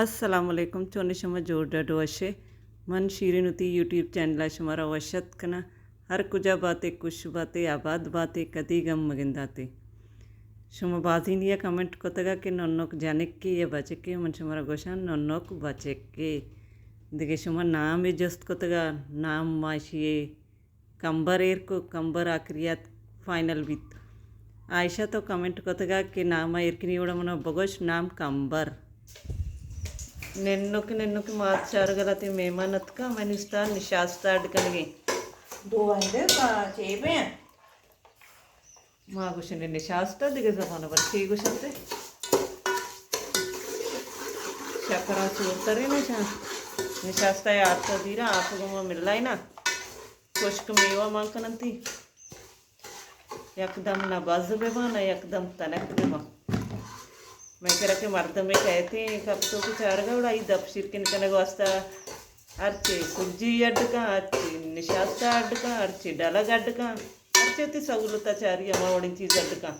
السلام علیکم، چون شما؟ جوڑ ڈڈ وش ئے؟ من شیرین وتی یوٹیوب چینل ءَ شمارا وش اتک کناں۔ ہر کجا باتے، خوش باتے، آباد باتے، کدی گم مگنداتے۔ شما بازینی ءَ کمنٹ کتگا کہ ننک جنکے یا بچکے، من شمارا گوشاں ننک بچکے۔ دگہ شما نام ءِ جست کتگا، نام ماشی ءِ کمبر ایر کو، کمبر آخری ات، فائنل بیت۔ عائشہ تو کمنٹ کتگا کہ نام ءَ ایر کنی، وڑا منا بگوش نام کمبر۔ ننک ننک مات چارگ ءَ لہتیں مہمان اتکا، منی استاد نشاستہ اڈ کنگے۔ دو ہندے چیبیں۔ ما گوشنے نشاستہ، دگہ زبان بر چی گوشنتے؟ شکر ءَ چور ترے نشان۔ نشاستہ ءَ آپ تو دیرا، آپ گوما ملائی نا۔ خشک میوہ مان کننتی۔ یکدم نہ بز بہ باں، نہ یکدم تنک بہ باں۔ مئے کرا کہ مردمے کئیتیں کپتو کہ چارگا، گڑا ای دپ شیرکن کنگ واسطہ ہرچی سجی اڈ کن، ہرچی نشاستہ اڈ کن، ہرچی ڈلگ اڈ کن، ہرچی وتی سہولتا چاری ہما وڑیں چیز اڈ کن۔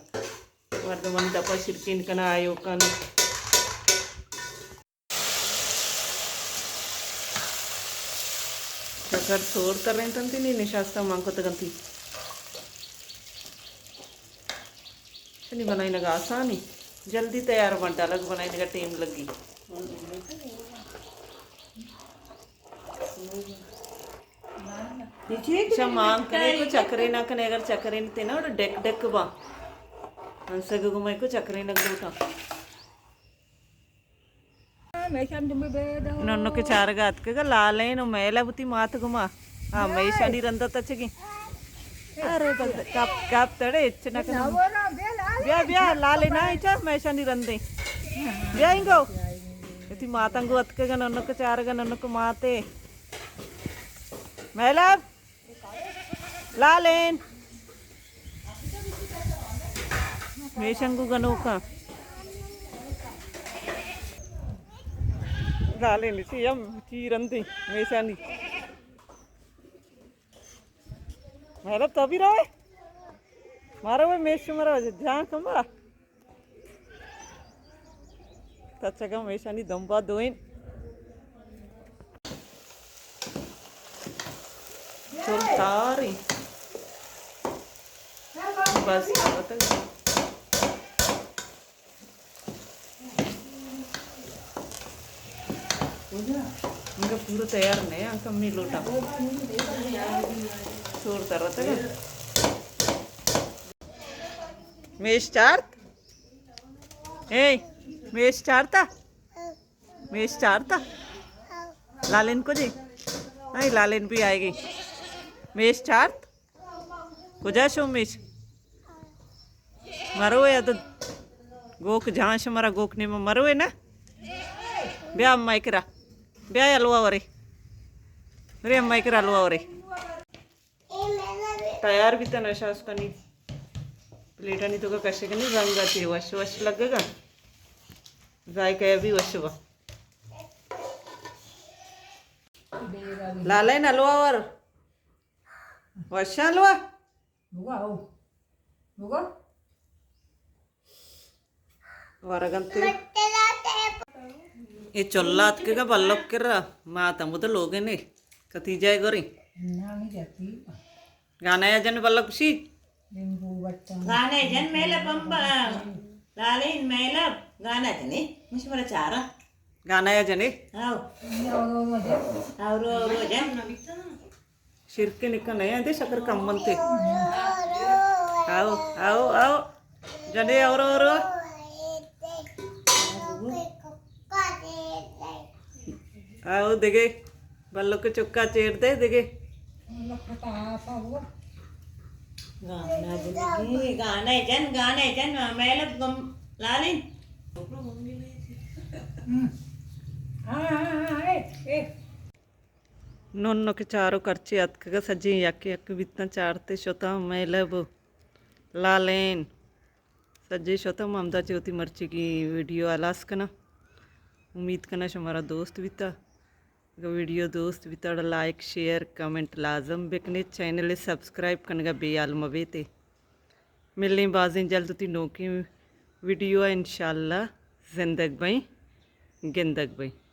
مردمانی دپا شیرکن کن، آیوکن۔ شکر سور ترینتنتی، نی نشاستہ مان کتگنتی۔ چنی بنائینگ آسانی، جلدی تیار بنت، الگ بنائینگ ٹیم لگی۔ اچھا، مان کنے کو چکرے نہ کنے، اگر چکرے نہ تے نا، ڈک ڈک با۔ انسگ گمے کو چکرے نہ لوٹا۔ ننک چارگا اتکگا لالین و میلا بوتی مات گما۔ ہاں، میشانی رندا تچگی۔ ارے بس، کپ، کپ تڑے، اچ نہ کنا۔ بیا، بیا، لالے نا، اچا میشانی رندے۔ بیا انگو۔ اتی ماتاں گو اتکگا ننک چارگا ننک ماتے۔ میلا۔ لالین۔ میشنگو گنوکاں۔ لالین چی ہم چی رندی میشانی۔ مہرب تو بھی روئے؟ مارا وہ میش مرا جان کمبا۔ تچگا میشانی دمبا دوئین۔ چل تاری۔ بس بتگ۔ انگا پورا تیار نہیں، ہم کمی لوٹا۔ چور تر تک۔ میش چارت؟ اے، میش چارتا؟ میش چارتا؟ لالین کو جی؟ نہیں، لالین بھی آئے گی۔ میش چارت؟ کجا شو میش؟ مرو یا تو گوک جہاں شو مرا گوک نیمہ مرو ہے نا؟ بیا امائی کرا۔ بیا حلوہ ورے۔ برے امائی کرا حلوہ ورے۔ تیار بیتا نشاس کنی۔ پلیٹانی تو کا کشے کنی، رنگ آتی وش وش لگے گا۔ ذائقہ بھی وش با۔ لالین حلوہ ور۔ وشاں حلوہ۔ ورگ انت۔ اے چلا اتکگا بلک کرا، مات ہمود لوگے نے، کتیجہ ء گوریں۔ گانا یا جن بلک کشی۔ گانا جن میلہ بمبا، لالین میلہ، گانا جنے، مش مرا چارا۔ گانا یا جنے۔ آو۔ آو، رو، رو جن۔ شرکے نکا نیا دے، شکر کم بنتے۔ آؤ، آؤ، آؤ۔ جنے اور، اور۔ آؤ، دگے۔ بلک چکا چیر دے، دگے۔ گانا جن، گانا جن، گانا جن، میلب گم لالین۔ ہاں، ہاں، ہاں، اے، اے۔ ننک چاروک ہرچی اتکگا سجیں یک یک بیتاں، چارتے شتاں مئے لب لالین۔ سجے شتاں، ما ہمدا چہ وتی مرچیگیں ویڈیو ہلاس کناں۔ امید کناں شمارا دوست بیتا۔ اگہ ویڈیو دوست بیتا گڑا لائک، شیئر، کمنٹ لازم بکنے۔ چینل سبسکرائب کنگا بے حال مبیتے۔ ملیں بازیں جلد وتی نوکیں ویڈیو ء انشاءاللہ۔ زندگ بئیں۔ گندگ بئیں۔